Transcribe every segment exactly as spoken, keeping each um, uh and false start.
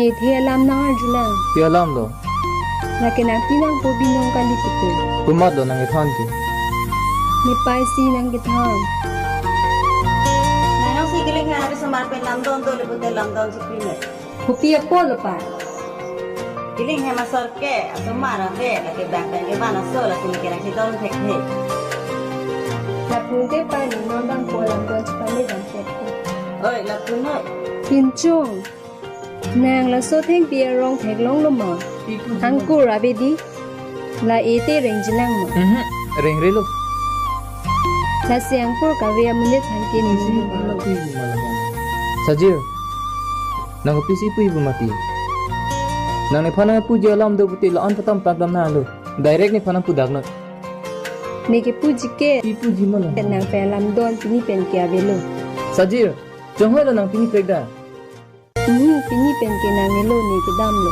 Ethe alam nang-arjulang. Pi alam lo? Lake nangpi nangpo binong kali pupe. Komat lo nangkethan ke? Nepei si nangkethan. Nang si kiling ha hari osomar pen lamdon dole pute lamdon si pine. Kopi apotlo pa? Kiling hem asor ke, osomar ave, lake bang bang ke mana so, lake neke nangchedon thekthe. Lapu te pa ni non bang po lamdon chepame dam thekthe. Oi, lapu noi. Pinchong. Nang laso thengpi arong theklonglo ma? Angkur ave di. La ete rengjilang ma? Mhm, rengrelo. Lasi angkur kave amonit aphan ke nini. Sajir. Nang kopi si pu ibu mati. Nang nephan nangpuji alam do pute la-an patam pakdam nanglo. Direct nephan nangpu dak na. Neke puji ke. Pi puji ma lo? Nang pen lamdon pini pen ke avelo. Sajir, chonghoi lo nang pini prekda. Nini pini pen ke nangnelo ne kedamlo.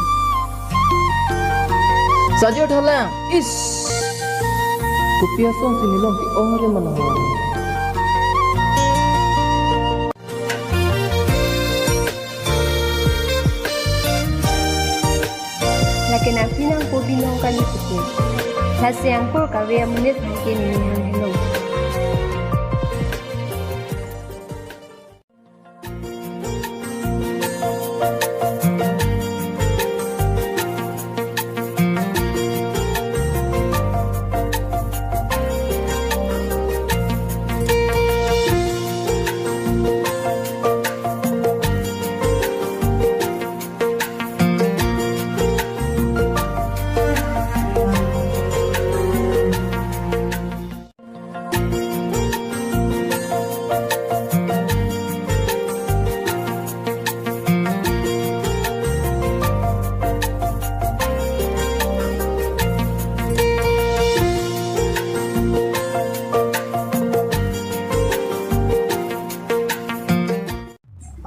Sajir thalang, is. Kopi asong si nelong ke-ong re mana ho. Lake nangpi nangpo binong kali puke. Lasi angkur kave amonit aphan ke nini hang henlo.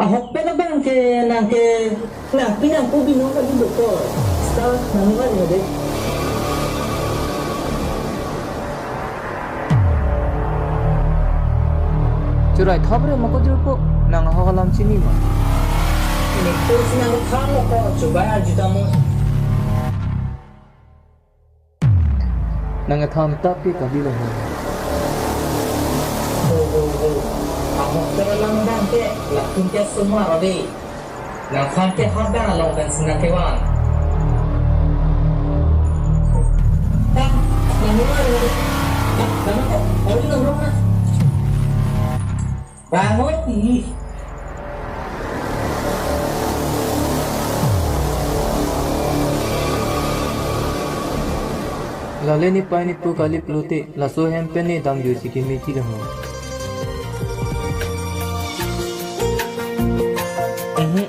Ahok pen abang ke nang ke nangpi nangpo binong kali doktor. Star nang ngai mo de. Churai thap re mako jurpo nang ahok alam chini ma. Ini kursi nang kham lo ko chubai arju tamo. Nang kethan tap ke kali lo ho. Ho, ho, ho. Ahok pen alam abang ke, latum ke osomar ave. Nang aphan ke hak dang along pen si nang kevan. Bang, nang nunga ave. Bang, nang ko, ori nang rong na. Bang, ori. Lale nepei nepo kali pulote, laso hem pen ne damjoi si keme ti dam ho. Mhm.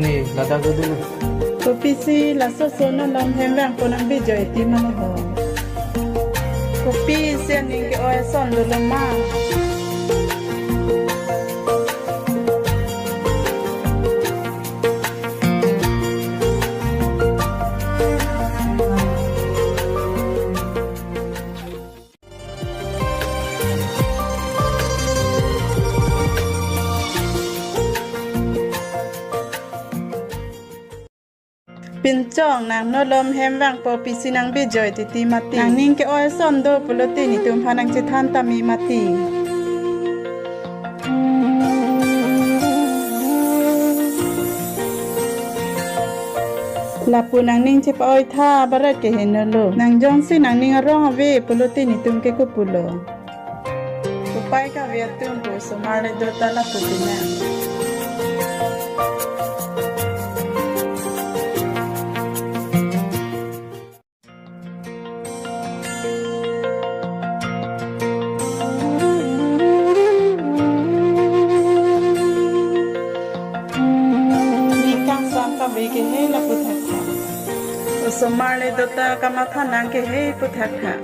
Ne, ladak dodelo. Kopisi laso ason along hem vangpo nang bijoi ti ma ho. Kopisi aning ke-oi ason dolo ma. Pinchong, nang nolom hem vangpo pisi nang bijoi titi mati. Nangning ke-oi ason do pulote netum aphan nang chethan tame mati. Lapu nangning chepa-oi tha barat ke henolo. Nang jongsi nangning arong ave pulote netum ke kopulo. Kopai kave atum pu osomar le dota lapu pinang. Ning kangsam kave ke he lapu thakthak. Osomar le dota kamatha nang ke he pu thakthak.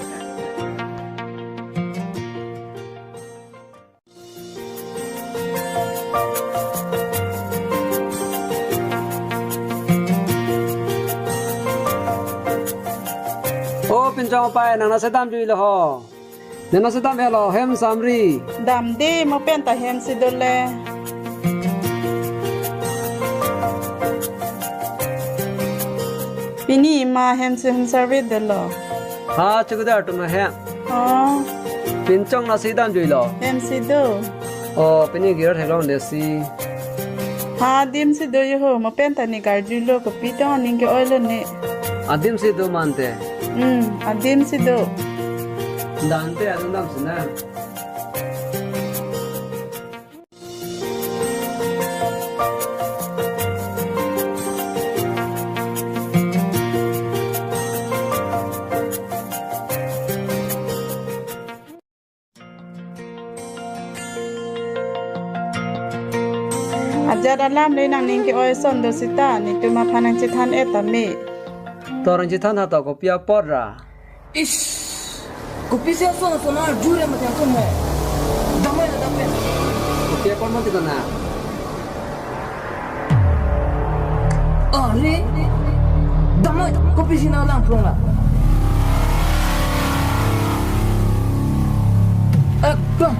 O Pinchong apai, nang nasi damjoi lo ho. Nang nasi dam helo, hem samri. Damde, mo pen ta hem si dole. Pini ma hem si hem service dolo. Ha, chowkidar atum ahem. Oh. Pinchong nasi dam juilo. Hem si do. Oh, pini girot helong desi. Ha, adim si do yo ho, mo pen ta ne karjuilo, kopi tong aning ke-oilo ne. Adim si do mante. Hmm, adim si do. Dante adung dam sina. Ajat alam le nangning ke-oi ason do seta, netum aphan nangchethan-et tame. To nangchethan ha to, kopi apot ra? Ish! Kopi si ason ason arju re mati ason hai. Damai la damai. Kopi apot mati kona. Are, damai, kopi si nanglang prong la. Ekdom.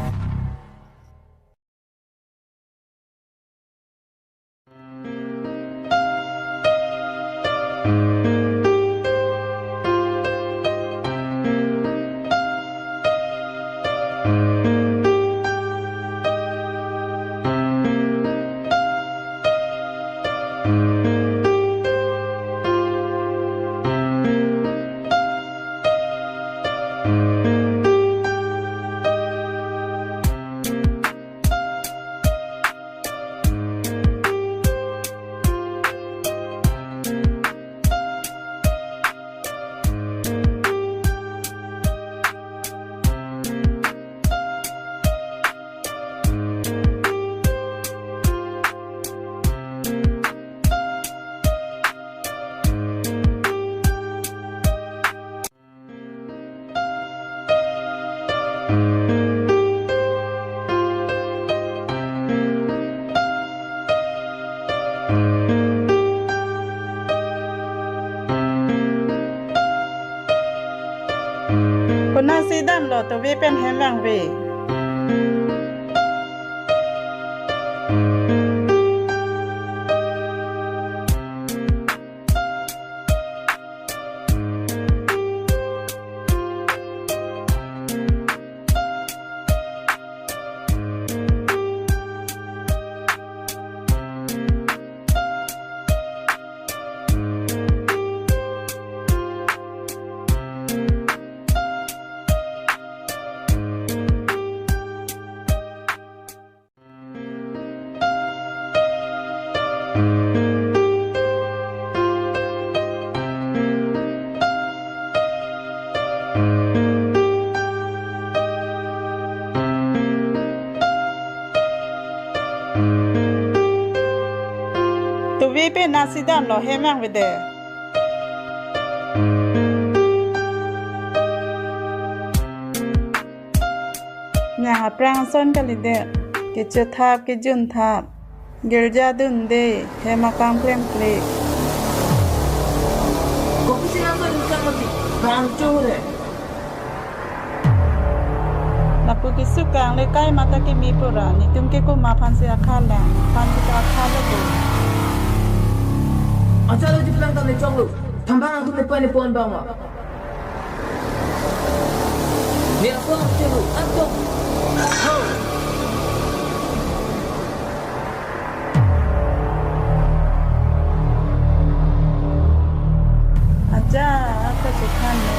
Konat si damlo, tove pen hem vangve. Tove pen nat si damlo, hem vangvede. Nang aphrang ason kalidet, kechethap kejunthap, girja dunde, hem akam klemkle. Kopi si nangso inkang mati, bang chore. Lapu kesukang le kai mata keme pura, netum ke komat aphan si akha lang, aphan si akha lo ko. Acha lo jipelang tang ne choklo, thambang angkut ne pai ne pon bang ma. Ne apo ang chelo, apo. Acha, acha chekhan ne.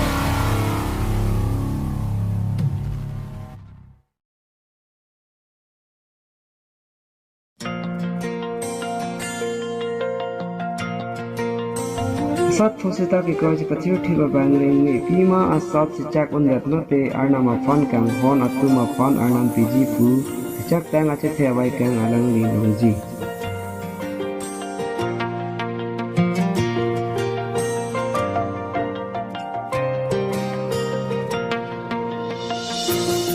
Asat pho seta kekroi si pathir thip abang rengni pima asat si chak undet mate arnam aphan kanghon atum aphan arnam piji pu si chak tang achethe avai kang alangli longji.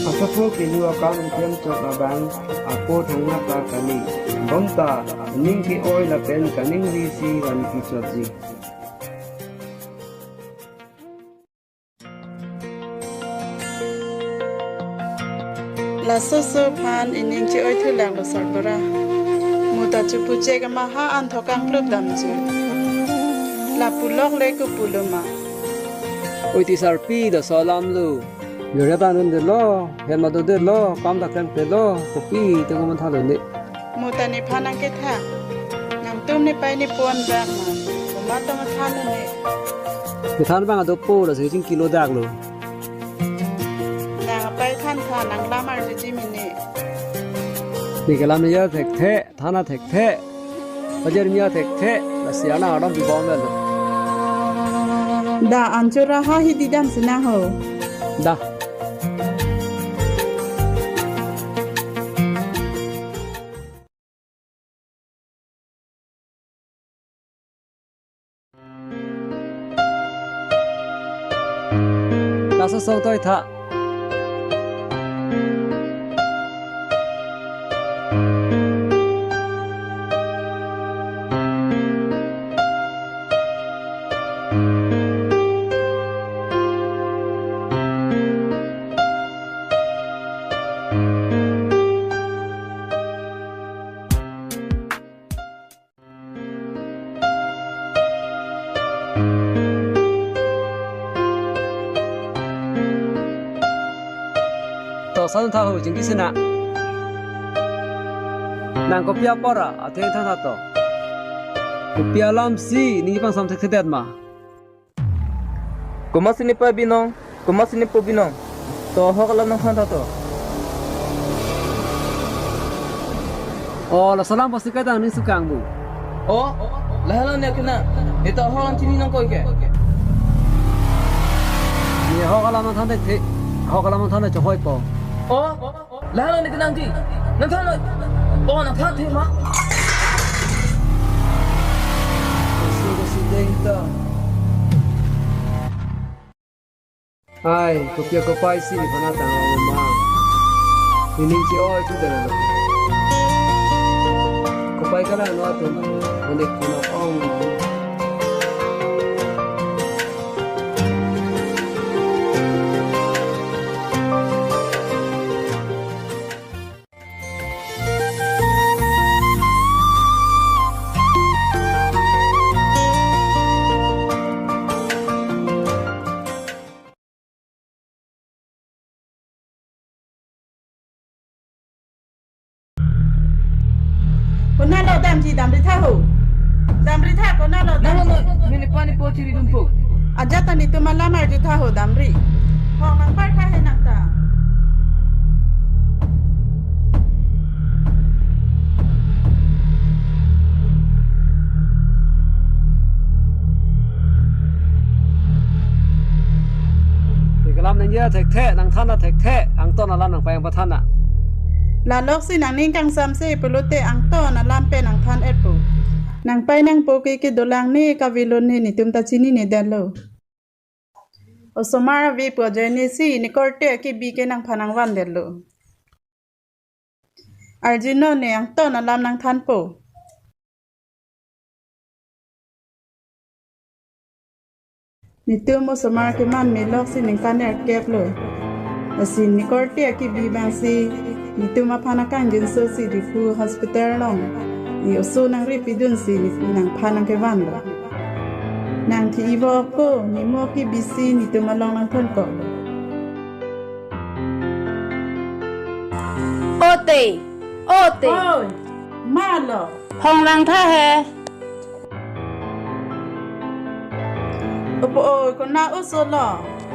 Asapho kelu akam iklem chot abang apo thangna ta kali. Bonta ning ke-oi lapen kaningri si van kichotji. Laso oso aphan ining che-oi thu langlo sarbura. Mo ta chepu chek ama ha an thok kangklup damji. Pulok le ko pulo ma. Oi ti sarpi, laso alam lo. Jore ta nun detlo, hem ma dodetlo, kam ta klem klelo, kopi te ko mantha lo ne. Mo ta nephan nangketha. Nangtum nepei nepo an bak ma. Komat ta mantha lo ne. Kethan bang adopo, lasi chingki lo dak lo. Nang apei than tha, nang lam arjuji mene. Ne kelam ne ja thekthe, than ta thekthe. Pajer mia thekthe, lasi arnam ardom pibom lo. Da anchura ha hi didam sinang ho. Da. Laso song toi tha. To san tha ho, chingki sinang. Nang kopi apor athe than tha to. Kopi alam si ning pangsam thekthedet ma. Komat si nepei binong, komat si nepo binong. To ahok alam nangthan tha to. O, laso alam pasi kai ta ning sukang bu. O, lahelo ne kena. Ne to ahok alam chini nangkok ke. Ne ahok alam nangthan thekthe. Ahok alam nangthan chohoi po. O, lahelo ne kenangji. Nangthan lo. O, nangthan the ma. Kosi kosi deng ta. Ai, kopi akopai si nephan tang ong ma. Nening chi-oi thu dana lo. Kopai kalang no atum. Ande kuna ong. Konat lo damji, damri tha ho. Damri tha, konat lo dam. Nang lo, nini pani po chiri dumpo. Ajat ta netum alam arju tha ho, damri. Hong nang par tha he nang ta. Te kelam nangji thekthe, nangthan ta thekthe, angton alam nangpei nangpathan na. Lalok si nangning kangsam si pulote angton alam pen nangthan-et po. Nangpei nangpo ke kedolang ne kave lo ne netum ta chinine detlo. Osomar ave pu ajoine si nekorte akibi ke nangphan nangvan detlo. Arjunon ne angton alam nangthanpo. Netum osomar keman melok si ningkan nerkep lo. Lasi nekorte akibi abang si netum aphan akangjinso si Diphu hospital along ne oso nangri pidun si ne nangphan nangkevan lo. Nangthi-i vo ko, ne mo akibi si netum along nangthonkok lo. Ote, ote. Oi, ma lo. Hong lang tha he. Opo oi, konat oso lo.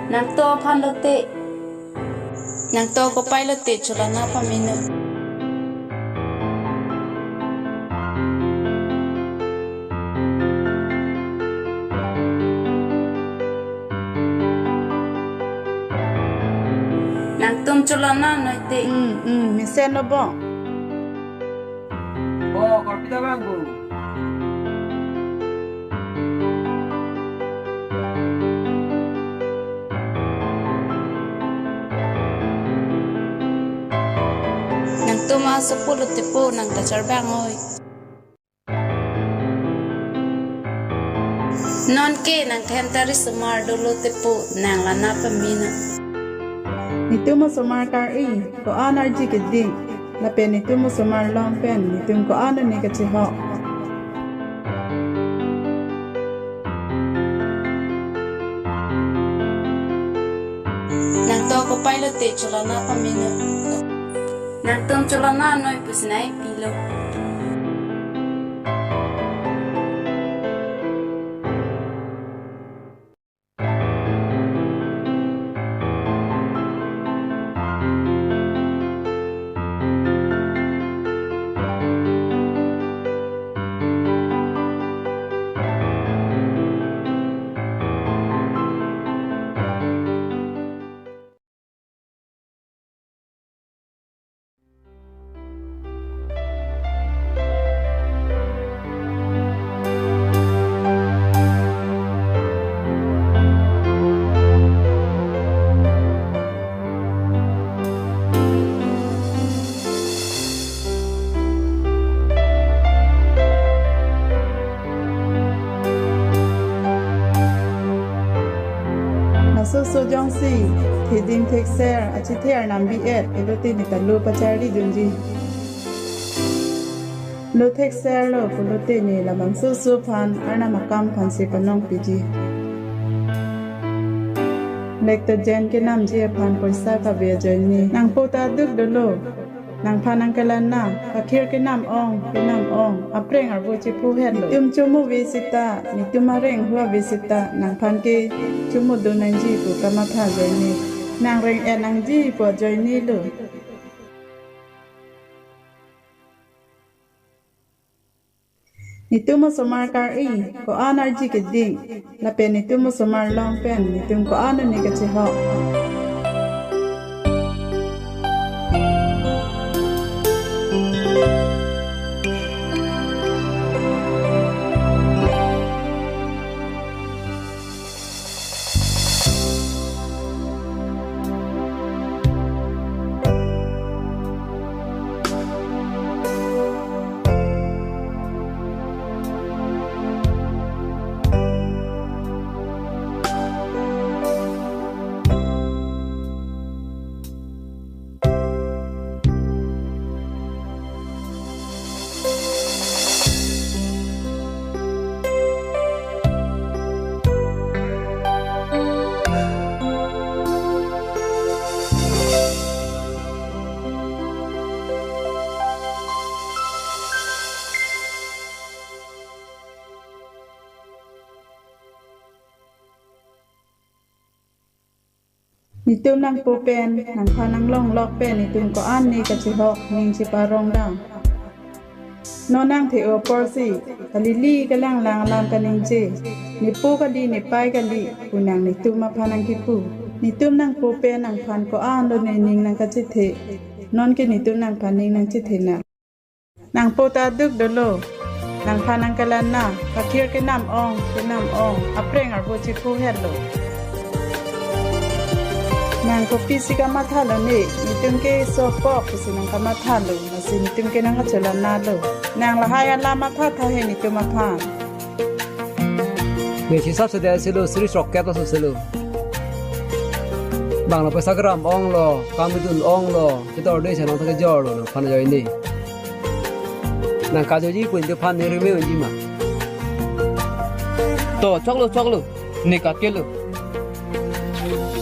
Nangto aphan lote. Nangto kopai lote, cholana pamino. Nangtum cholana noite. Hmm, hmm, mesen lo bo. O, korpi ta bang ko. Nangtum asopo lote po, nang ta charbang oi. Non ke nangthem ta risomar dolo te po, nang lana pamina. Netum osomar kar-i, ko-an arji kedik, lapen netum osomar along pen netum ko-an ne kachihok. Kopai lote cholana pamelo. Nangtum cholana noi pusi nangpilo. Laso aso jongsi theding thekser achethe arnam bi-et pulote ne ta lo pacharli dunji. Lo thekserlo pulote ne labangso aso aphan arnam akam aphansi panongpiji. Lekta jen kenamji aphan poisa kave ajoine. Nangpo ta duk dolo. Nangphan nangkelana, kakhir kenam ong, kenam ong, apreng arvo chephuhetlo. Netum chomu ave seta, netum areng hu ave seta, nangphan ke chomu do nangji pu kamatha ajoine. Nang reng-et nangji pu ajoinelo. Netum osomar kar-i, ko-an arji keding, lapen netum osomar along pen, netum ko-an ne kachehok. Netum nangpo pen, nangphan nanglonglok pen, netum ko-an ne kachehok, ning cheparong dam. Non nangthe-o apor si, kalili kalanglang alam kaningje, nepo kali, nepei kali, pu nang netum aphan nangkipu. Netum nangpo pen, nangphan ko-an lo ne ning nangkachethe, non ke netum nangphan ning nangchethe na. Nangpo ta duk dolo. Nangphan nangkelana, kakhir kenam ong, kenam ong, apreng arvo chephuhetlo. Nang kopisi kamathalo ne, netum ke sopok pusi nang kamathalo, lasi netum ke nangkacholanalo. Nang lahai alam mathatha he netum aphan. Ne hisap sede selo, suri sok ket aso selo. Bang lo poisa keram onglo, kam dun onglo, ketor de chenong ta kejorlo, nangphan ajoine. Nang kajoji pu nephan ne reme unji ma. To, choklo, choklo. Ne katkelo.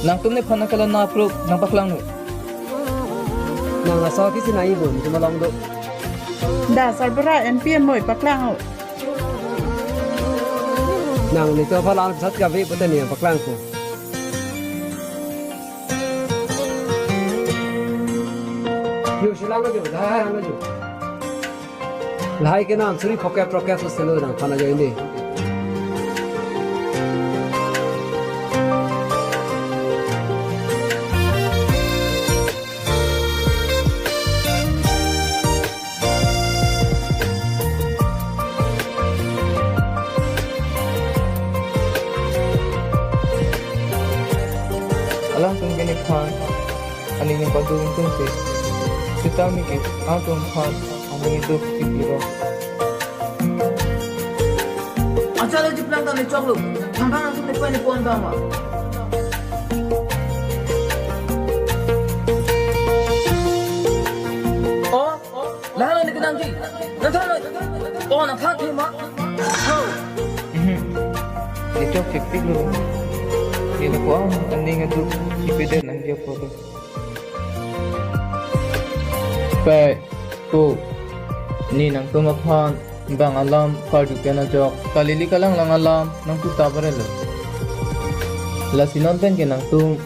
Nangtum nephan nangkelana apro, nangpaklanglo. Nang laso kisi nai bo, netum along do. Da sarbura N P M moi paklang-o. Nang netum aphan lang sat kave pute ne paklangpo. Yo, silang ajo, lahai lang ajo. Lahai kenam suri phokep phokep soselo nangphan ajoine. Alangtum ke nephan aning nangpadun tum si. Sitame ke alangtum aphan aning duk si piro. Achala jiplang tame choklo. Thangbang nangtum nephan nepon bang ma. Oh, lahenlo ne kenangji. Nangthanlo. Oh, nangthan thema. Ho. Mhm. Ne chok chektik lo. Ne lapu-an aning aduk si pede nang. Pai, po, ne nangtum aphan bang alam karju pen ajok kalili kalanglang alam nangpu ta barelo. Lasi non pen ke nangtum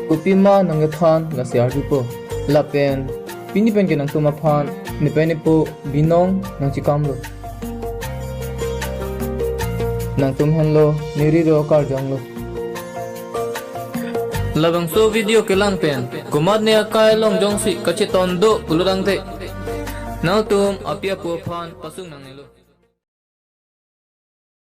kopima nangkethan lasi arjupo. Lapen pini pen ke nangtum aphan nepei nepo binong nangchekamlo. Nangtum henlo neri ro karjanglo. Labangso video kelang pen komatne akai along jongsi kacheton do pulo tangte, nangtum api apo aphan pasung nangnelo.